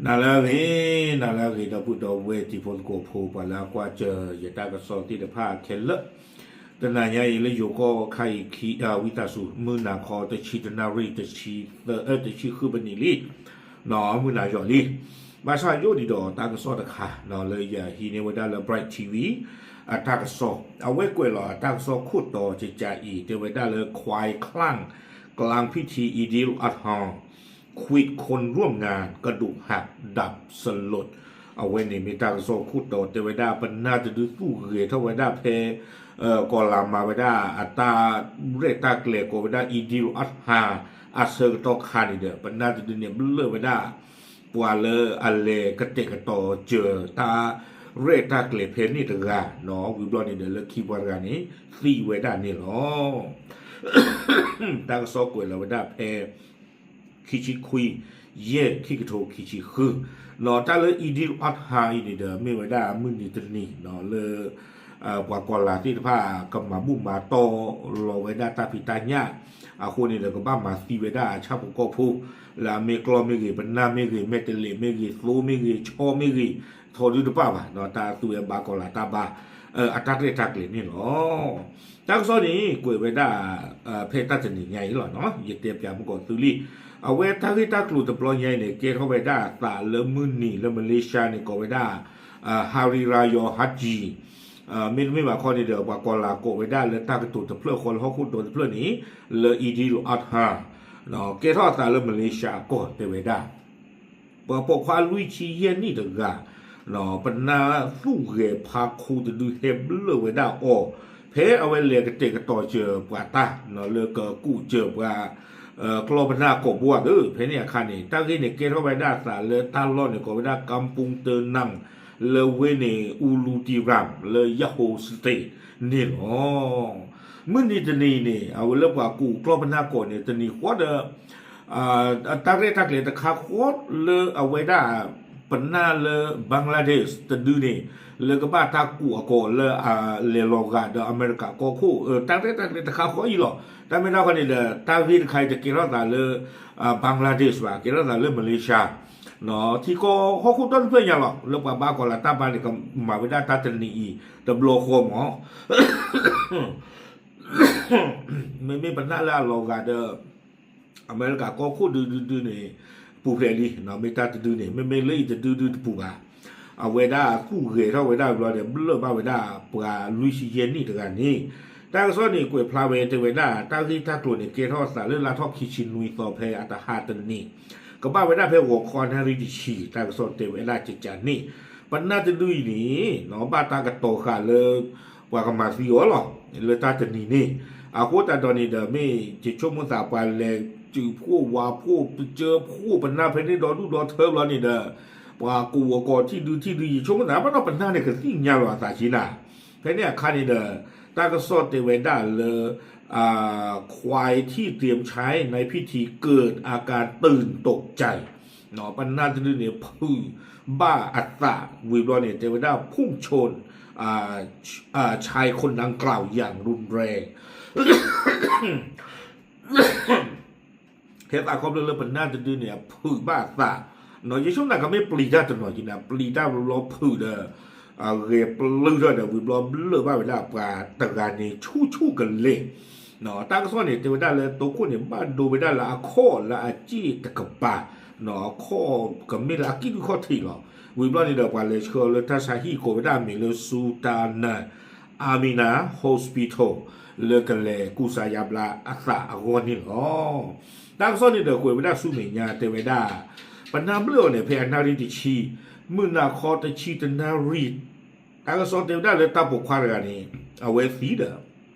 နၤလၢအဂ့ၤ, နၤလၢအဂ့ၤ ဒီပုၢ်ဒီဝဲၢ်တံၤဖိသကိးဖိ ပှၤလၢအကွၢ်စၢၤယတၢ်ကစီၣ်သ့ၣ်တဖၣ်ခဲလၢာ်, တနၤညါအံၤလၢယိၤကီၢ်ခါအံၤ ဝံသးစူၤ မုၢ်နၤခီတဆံတနၣ်ရံၣ် တဆံဃုပနံးလံ, မုၢ်နၤယီၤလံ. ဘၣ်ဆၣ်ယိၣ်ဒံးဒီးတၢ်ကစီၣ်တခါ လၢယဟံးန့ၢ်ဝဲဒၣ်လၢ Bright T V အတၢ်ကစီၣ်, အဝဲကွဲးလီၤအတၢ်ကစီၣ်ခိၣ်တီကကးအံၤ တဲဝဲဒၣ်လၢ ควายคลั่ง กลางพิธีอีดิลอัดฮา ขวิดคนร่วมงานกระดูกหักดับสลด. အဝဲန့ၣ်မ့ၢ်တၢ်ကစီၣ်ခိၣ်တီတဲဝဲဒၣ် ပနၢ်တဒုသူၣ်ဂဲၤထီၣ်ဝဲဒၣ်ဖဲ ကီၢ်လၤမၤဝဲဒၣ်အတၢ်ရဲၣ်တၢ်ကျဲၤ ကိးဝဲဒၣ် Eid al-Adha အဆၢကတီၢ်ခါန့ၣ်ဒီး ပနၢ်တဒုန့ၣ်ဘျၢၣ်ဝဲဒၣ် ပှၤလၢအလဲၤကတဲာ်ကတီၤစၢၤတၢ်ရဲၣ်တၢ်ကျဲၤဖဲန့ၣ်တဂၤ, ဝံၤဘျီန့ၣ်ဒီးလၢခံပှၤတဂၤန့ၣ် သံဝဲဒၣ်န့ၣ်လီၤ. တၢ်ကစီၣ်ကွဲးလီၤဝဲဒၣ်ဖဲ ခံဆံခွံ ယဲၢ် ခံကထိခံဆံဃု, တၢ်လၢ Eid al-Adha အံၤန့ၣ်ဒီး မ့ၢ်ဝဲဒၣ်မုၢ်နံၤတနံၤလၢ ပှၤကီၢ်လၤသ့ၣ်တဖၣ် ကမၤဘူၣ်မၤတီၢ်လီၤဝဲဒၣ်တၢ်ဖံးတၢ်ညၣ်, အဃိန့ၣ်ဒီး ကဘၣ်မၤသံဝဲဒၣ်အဆၣ်ဖိကီၢ်ဖိ လၢအမ့ၢ်ကျီၢ်မ့ၢ်ဂ့ၤ, ပနၢ်မ့ၢ်ဂ့ၤ, မဲာ်တလ့းမ့ၢ်ဂ့ၤ, သိမ့ၢ်ဂ့ၤ, ဆီမ့ၢ်ဂ့ၤ, ထီဒုတပၣ်ဘၣ်, တၢ်သူဝဲဘါကီၢ်လၤတၢ်ဘါ အတၢ်ရဲၣ်တၢ်ကျဲၤန့ၣ်လီၤ. တၢ်ကစီၣ်န့ၣ် ကွဲးဝဲဒၣ် ဖဲတၢ်တနံၤညါအံၤလီၤ, ယတဲပၠးမုၢ်ကီၢ်သူလံ. အဝဲတၢ်ဂ့ၢ်တၢ်ကျိၤတဘျီညါအံၤန့ၣ် ကဲထီၣ်ဝဲဒၣ်အသးလၢမုၢ်နံၤလၢ Malaysia န့ၣ် ကိးဝဲဒၣ် Hari Raya Haji, မ့တမ့ၢ်ဘၣ်ခီန့ၣ်ဒီး ပှၤကီၢ်လၤကိးဝဲဒၣ်လၢတၢ်ကတိၤတဖျၢၣ်ဃီလၢဟီၣ်ခိၣ်ဒီတဖျၢၣ်န့ၣ် လၢ Eid al-Adha, ကဲထီၣ်အသးလၢ Malaysia အကီၢ်တဲဝဲဒၣ် ပှၤပိာ်ခွါလွံၢ်ဆံယဲၢ်နံၣ်တဂၤ ပနၢ်သူၣ်ဂဲၤဖးခိတဒုဟဲဘျၢၣ်ဝဲဒၣ်အီၤ ဖဲအဝဲလဲၤကတဲာ်ကတီၤစၢၤပှၤတၢ် လၢကကူးစၢၤပှၤ ကျီၢ်ပနၢ်ကိာ်ဘိအသိး ဖဲန့ၣ်အခါန့ၣ် တၢ်ဂ့ၢ်န့ၣ် ကဲထီၣ်ဝဲဒၣ်အသးလၢတၢ်လီၢ်န့ၣ် ကိးဝဲဒၣ် Kampung Tenang လၢဝ့ၢ်န့ၣ် Ulu Tiram လၢ Johor State န့ၣ်လီၤ. မုၢ်နံၤတနံၤန့ၣ် အဝဲလၢပှၤကူးကျီၢ်ပနၢ်ကိာ်န့ၣ် တနံၤဃီဒီး တၢ်ရဲၣ်တၢ်ကျဲၤတခါဃီလၢအဝဲဒၣ် ပနၢ်လၢ Bangladesh တဒုန့ၣ် လၢကဘၣ်တၢ်ကူးအကိာ်လၢအလဲၤလီၤဂာ်ဒီးအမဲရကၤကီၢ်ခိၣ် တၢ်ရဲၣ်တၢ်ကျဲၤတခါဃီအံၤလီၤ. တၢ်မ့ၢ်တၢ်ဃီန့ၣ်ဒီး တၢ်ဂ့ၢ်တခါအံၤတကဲထီၣ်သးလၢ Bangladesh ဘၣ်, ကဲထီၣ်သးလၢ Malaysia ထံကီၢ်ဟီၣ်ခိၣ်ဒီတဖျၢၣ်ညါလီၤ. လၢပှၤဘါကီၢ်လၤတၢ်ဘါန့ၣ် ကမၤဝဲဒၣ်တၢ်တနံၤအံၤ တဘျီဃီမး မ့မ့ၢ်ပနၢ်လၢအလီၤဂာ်ဒီး အမဲရကၤကီၢ်ခိၣ်ဒုဒုဒုန့ၣ် ပူၤဖျဲးလံ, မ့မ့ၢ်လၢအံၤတဒုဒုတပူၤဘၣ်. အဝဲဒၣ်သူၣ်ဂဲၤထီၣ်ဝဲဒၣ်ဘျီဒီး ဘျၢၣ်ဘၣ်ဝဲဒၣ်ပှၤလွံၢ်ဆံယဲၢ်နံၣ်တဂၤန့ၣ်, တၢ်ကစီၣ်န့ၣ် ကွဲးဖျါဝဲတဲဝဲဒၣ် တၢ်ဂ့ၢ်တၢ်ကျိၤန့ၣ် ကဲထီၣ်သးလၢလါထီၣ်ခံဆံနွံသီဖဲအတဟါတနံၤ, ကဘၣ်ဝဲဒၣ်ဖဲဂီၤခီနၣ်ရံၣ်တဆံ, တၢ်ကစီၣ်တဲဝဲဒၣ်ကကန့ၣ်, ပနၢ်တဒုအံၤန့ၣ် ဘၣ်တၢ်ကတီၤဃာ်လၢ ပှၤကမၤသံအီၤလီၤ လၢတၢ်တနံၤန့ၣ်, အဃိသတးဒီးန့ၣ်ဒီး မ့ၢ်ယဆိကမိၣ်သးပှၤလဲၤစုးဖှိၣ်ဝးဖှိၣ် ပစၢဖှိၣ်ပနၢ်ဖဲန့ၣ်ဒီဒူၣ်ဒီထၢဘျီန့ၣ်ဒီး ပှၤကူးအကိာ်ထံၣ်ဒုထံၣ်ဒု ယဆိကမိၣ်သး ဘၣ်ဒီးပနၢ်န့ၣ်ကသ့ၣ်ညါလီၤအသးက့နၤ, ဖဲန့ၣ်အခါန့ၣ်ဒီး တၢ်ကစီၣ်တဲဝဲဒၣ်လၢ ควายที่เตรียมใช้ในพิธีเกิดอาการตื่นตกใจ ပနၢ်တဒုန့ၣ် ဖုးဘၣ်အသးဝံၤဘျီန့ၣ် တဲဝဲဒၣ် พุ่งชน ชายคนดังกล่าวอย่างรุนแรง ဟဲသးခီဖျိလၢပနၢ်တဒုန့ၣ် အဖုးဘၣ်အသး, ယဆိကမိၣ်ကမ့ၢ်ပျံၤတၢ်တနီၤက့နၤ, ပျံၤတၢ်ဘျီဖုးဒီး ဂဲၤပျုၢ်ထီၣ်ဒီးဝံၤဘျီဘျၢၣ်ဘၣ်ဝဲဒၣ်ပှၤတဂၤန့ၣ်ဆူၣ်ဆူၣ်ကလဲာ်, တၢ်ကစီၣ်န့ၣ် တဲဝဲဒၣ်လၢတိခိၣ်န့ၣ် ဘၣ်ဒိဝဲဒၣ်လၢအခီၣ်လၢအစ့ၣ်တကပၤ, အခီၣ်ကမ့ၢ်လၢအကံၣ်ဒုၣ်ခီၣ်ထံးလီၤ. ဝံၤဘျီန့ၣ်ဒီး ပှၤလဲၤဆှၢအီၤလၢတၢ်ဆါဟံၣ်ကိးဝဲဒၣ်အမံၤလၢ Sultan Amina Hospital လၢကလဲၤကူစါယါဘျါအသးအဂီၢ်န့ၣ်လီၤ. တၢ်ကစီၣ်န့ၣ်ဒီးကွဲးဝဲဒၣ်ဆူမဲာ်ညါတဲဝဲဒၣ် ပနၢ်ဘျၢၣ်အီၤန့ၣ် ဖဲအနၣ်ရံၣ်တဆံ, မုၢ်နၤခီတဆံတနၣ်ရံၣ်, တၢ်ကစီၣ်တဲဝဲဒၣ်လၢတၢ်ပိာ်ခွါတဂၤန့ၣ် အဝဲသံဒီး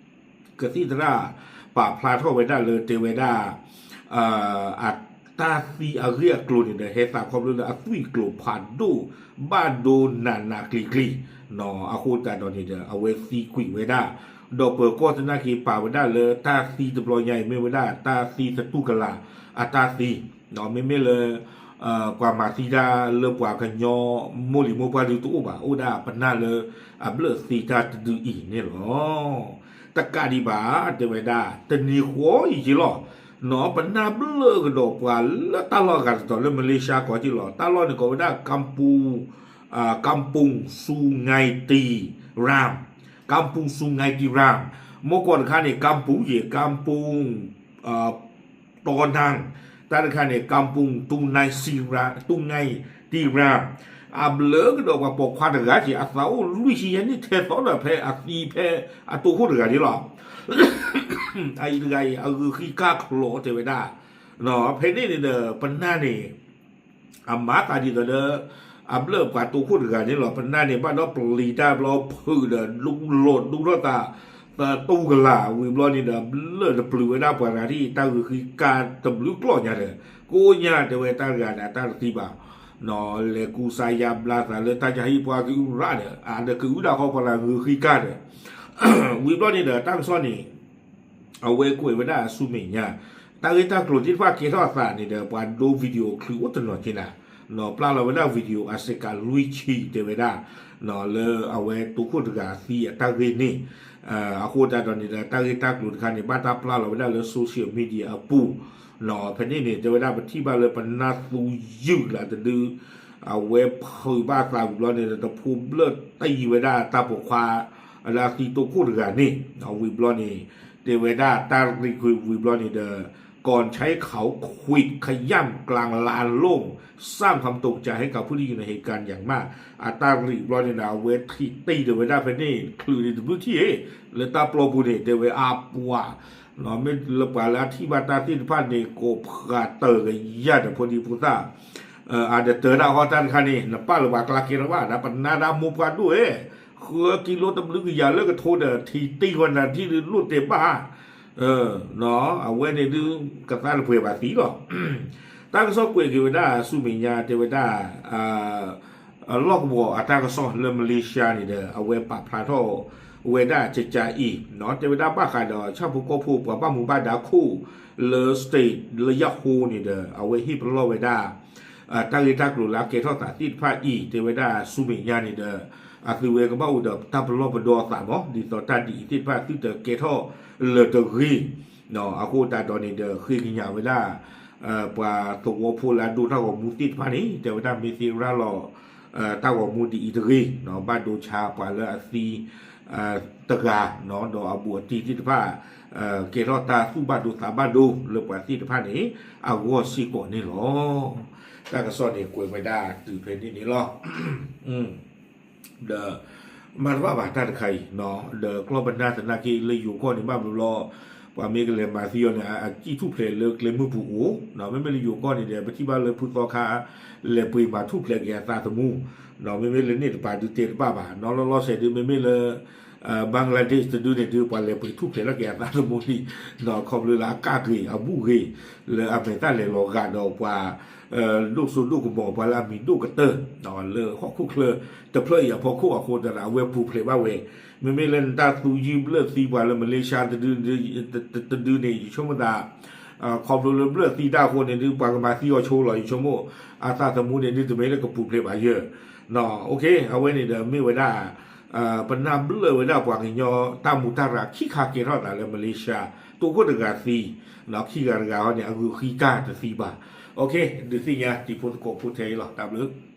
ကသံၣ်သရၣ်ပာ်ဖျါထီၣ်ဝဲဒၣ်လၢတဲဝဲဒၣ် အတၢ်သံအဂ့ၢ်အကျိၤန့ၣ်ဒီး ဟဲသးခီဖျိလၢအသွံၣ်ကျိၤဖးဒိၣ် ဘၣ်ဒိနးနးကျံၤကျံၤ, အဃိသတးဒီးန့ၣ်ဒီး အဝဲသံကွံာ်ဝဲဒၣ်, ဒီးပၢၤကီၢ်သနာ်က့ပာ်ဝဲဒၣ်လၢတၢ်သံတဘျီညါအံၤ မ့ၢ်ဝဲဒၣ်တၢ်သံသတူၢ်ကလာ်အတၢ်သံ, မ့မ့ၢ်လၢ ပှၤမၤသံတၢ်လၢပှၤကညီမိၢ်လံၤမိၢ်ပှၢ်ဒုတအိၣ်ဘၣ်, အိၣ်ဒၣ်ပနၢ်လၢအဘျၢၣ်သံတၢ်တဒုအံၤန့ၣ်လီၤ. တကးဒံးဘၣ် တဲဝဲဒၣ် တနံၤဃီအံၤက့လီၤ, နီၢ် ပနၢ်ဘျၢၣ်ကဒီးပှၤလၢတၢ်လီၢ်အဂၤတတီၤလၢ Malaysia ကီးက့လီၤ. တၢ်လီၢ်န့ၣ်ကိးဝဲဒၣ် Kampung, အာ, Kampung Sungai Tiram, Kampung Sungai Tiram, မ့ၢ်ကီးတခါန့ၣ် Kampung ယဲၢ် Kampung, တီနၢ်, တၢ်တခါန့ၣ် Kampung Tunai Sira, Tungai Tiram, အဘျၢၣ်ကဒီးပှၤပိာ်ခွါတဂၤက့ၤ အသးအိၣ်လွံၢ်ဆံယဲၢ်နံၣ်ထဲသိးဒီး ဖဲအသံဖဲအတိခိၣ်တဂၤန့ၣ်လီၤ. အအံၤတဂၤအံၤ အဂုာ်ဃံကၢ်ချီတဲဝဲဒၣ်, ဖဲန့ၣ်န့ၣ်ဒီး ပနၢ်န့ၣ် အမၤသးဒ်သိးဒီး အဘျၢၣ်ပှၤတိခိၣ်တဂၤန့ၣ်လီၤ. ပနၢ်န့ၣ် ဘၣ်ဒီးပျံၤတၢ်ဘျီဖုးဒီး ဒူလီၤဒူထီၣ်သး သတူၢ်ကလာ် ဝံၤဘျီန့ၣ်ဒီး အဘျၢၣ်တပျုၤဝဲဒၣ်ပှၤတဂၤဒ်အံၤ တၢ်ဂုာ်ဃံကၢ်တဘျုးကျီၢ်ညါဒီး ကိးညါတဲဝဲတၢ်တဂၤန့ၣ် အတၢ်တသံဘၣ်, လဲၤကူစါယါဘျါသးလၢတၢ်ကဟံၣ်ပှၤကအုရၣ်ဒီး အဒီးကအုဒၣ်ဃီပှၤဂုာ်ဃံကၢ်ဒီး ဝံၤဘျီန့ၣ်ဒီး တၢ်ကစီၣ်န့ၣ် အဝဲကွဲးဝဲဒၣ်ဆူမဲာ်ညါ, တၢ်ဂ့ၢ်တၢ်ကျိၤသ့ၣ်တဖၣ်ကဲထီၣ်အသးန့ၣ်ဒီး ပှၤဒိ video ချုးအိၣ်တနီၤက့ၤနၤ, နီၢ် ပျၢ်လီၤဝဲဒၣ် video အစ့ကၤလွံၢ်ဆံတဲဝဲဒၣ်, လၢအဝဲတိခိၣ်တဂၤသံအတၢ်ဂ့ၢ်န့ၣ်, အဃိသတးဒီးန့ၣ်ဒီး တၢ်ဂ့ၢ်တၢ်ကျိၤတခါန့ၣ် ဘၣ်တၢ်ပျၢ်လီၤဝဲဒၣ်လၢ social media အပူၤ, နီၢ် ဖဲန့ၣ်န့ၣ် တဲဝဲဒၣ်ပထံၣ်ဘၣ်လၢပနၢ်သူယုၢ်ကလးတဒု အဝဲဖုးဘၣ်သးဝံၤဘျီန့ၣ်ဒီး တဖိဘျၢၣ်တယံၤဝဲဒၣ်တၢ်ပိာ်ခွါ လၢအသံတိခိၣ်တဂၤန့ၣ်, ဝံၤဘျီန့ၣ် တဲဝဲဒၣ်တၢ်ရံးကွံာ်ဝံၤဘျီန့ၣ်ဒီး ก่อนใช้เขาขวิดขย้ำกลางลานโล่ง สร้างความตกใจให้กับผู้ที่อยู่ในเหตุการณ์อย่างมาก အတၢ်ရံးဘျီန့ၣ်ဒီး အဝဲထံၣ်တံၢ်ဒီးဝဲဒၣ်ဖဲန့ၣ် ချုးန့ၣ်တဘျုးထံၣ် လၢတၢ်ပျီပူၤန့ၣ် တဲဝဲအပှၤ မ့ၢ်လၢပှၤလၢအထံၣ်ဘၣ်တၢ်သ့ၣ်တဖၣ်န့ၣ် ကိးဖှၤတၢၢ်ကယၢ်ဒီးဖိဒံဖိသၣ်, အဒတၢၢ်ဒၣ်ဃီတၢ်တခါန့ၣ် နပာ်လၢပှၤကျါကဲထီၣ်ဘၣ် ဒီးပနၢ်ဒၣ်မိၢ်ပှၢ်ဒိၣ်ဝဲ, ဃုကံလိတဘျုးကယၤလၢကထိဒီး ထံၣ်တံၢ်ဝဲနၤထံၣ်ဒုးလိၣ်တဲာ်ဘၣ်, အဝဲန့ၣ်ဒုး ကသါတပှဲၤဘၣ်သံလီၤ. တၢ်ကစီၣ်ကွဲးက့ၤဝဲဒၣ်ဆူမဲာ်ညါတဲဝဲဒၣ် လီၢ်ကဝီၤအတၢ်ကစီၣ်လၢ Malaysia န့ၣ်ဒီး အဝဲပာ်ဖျါထီၣ်ဝဲဒၣ်ကကးအံၤ တဲဝဲဒၣ်ဘၣ်ဃးဒီးဆၣ်ဖိကီၢ်ဖိပှၤဘၣ်မူဘၣ်ဒါခိၣ်လၢ state လၢယၢ်ဟိန့ၣ်ဒီး အဝဲဟ့ၣ်ပလီၢ်ဝဲဒၣ် တၢ်ဂ့ၢ်တၢ်ကျိၤလၢအကဲထီၣ်သးသ့ၣ်တဖၣ်အံၤ တဲဝဲဒၣ်ဆူမဲာ်ညါန့ၣ်ဒီး အသုဝဲကဘၣ်အိၣ်ဒီးတၢ်ပလီၢ်ပဒီအသးမး ဒ်သိးတၢ်ဒ်အံၤသ့ၣ်တဖၣ်သုတကဲထီၣ်လၢၤတဂ့ၤ အဃိသတးဒီးန့ၣ်ဒီး ဃ့ကညးဝဲဒၣ် ပှၤသဝီဖိလၢအဒိတၢ်ဂီၤမူသ့ၣ်တဖၣ်န့ၣ် တဲဝဲဒၣ်မ့ၢ်သ့ရၤလီၤ တၢ်ဂီၤမူဒ်အံၤတဂ့ၤ ဘၣ်ဒိဆါပှၤလၢအသံ တဂၤ ဒီးအဘူးအတံၢ်သ့ၣ်တဖၣ် ကဲထီၣ်တၢ်သူၣ်ဘၣ်ဒိသးဘၣ်ဒိလၢပှၤသ့ၣ်တဖၣ်န့ၣ် အဂီၢ်စ့ၢ်ကီးန့ၣ်လီၤ. တၢ်ကစီၣ်န့ၣ်ကွဲးဝဲဒၣ်တုၤဖဲန့ၣ်န့ၣ်လီၤ. ဒီး မၤတဘၣ်ဘၣ်တၢ်တခါအံၤ ဒီးကျီၢ်ပနၢ်သနာ်က့လၢယိၤကီၢ်န့ၣ် ဘၣ်ဘျီဘျီ ပှၤမ့ၢ်ကလဲၤမၤသံအီၤန့ၣ် အစံၣ်ထူၣ်ဖျဲးလၢကျဲမုၢ်ပူၤအိၣ် မ့မ့ၢ်လၢယိၤကီၢ်န့ၣ်ဒီး ပထံၣ်ဘၣ်လၢဖုသီခါ လဲၤပှ့ၤမၤထူၣ်ဖျဲးက့ၤအသးသမူ မ့မ့ၢ်လၢန့ၣ်တပၤဒုးတဲတဘၣ်ဘၣ် နီၢ်လီၤလီၤဆဲးဒုး မ့မ့ၢ်လၢ Bangladesh တဒုန့ၣ်ဒုး ပှၤလဲၤပှ့ၤထူၣ်ဖျဲးထီၣ်က့ၤအသးသမူလံ ခီဖျိလၢအကၣ်ဂ့ၤအဘူးဂ့ၤ လၢအမဲာ်တၢ်လဲၤလီၤဂာ်ဒီးပှၤ ဒိၣ်စိဒိၣ်ကမီၤ ပှၤလၢအမံၤဒိၣ်ကတၢၢ် လၢဟီၣ်ခိၣ်ချၢတဖျၢၣ်အံၤအဖီခိၣ်အဃိသတးဒီး အဝဲပူၤဖျဲးဘၣ်ဝဲ မ့မ့ၢ်လၢနတၢ်သူယုၢ်ဘျၢၣ်သံပှၤလၢ Malaysia တဒုန့ၣ် ယဆိကမိၣ်သး ခီဖျိလၢဘျၢၣ်သံတၢ်အဃိန့ၣ်ဒုး ပှၤကမၤသံအီၤဆိလီၤ ယဆိကမိၣ် အသးသမူန့ၣ်ဒုး တမ့ၢ်လၢကပူၤဖျဲးဘၣ်ယဲၢ် အဝဲန့ၣ်ဒီးမ့ၢ်ဝဲဒၣ် ပနၢ်ဘျၢၣ်ဝဲဒၣ်ပှၤကညီတၢ်မူတၢ်ရၤခံခါကဲထီၣ်သးလၢ Malaysia တိခိၣ်တဂၤသံ ခံဂၤတဂၤဟီန့ၣ် အဂုာ်ဃံကၢ်တသံဘၣ် ဒုးသ့ၣ်ညါတံၤဖိသကိးဖိထဲအံၤလီၤ တၢ်ဘျုး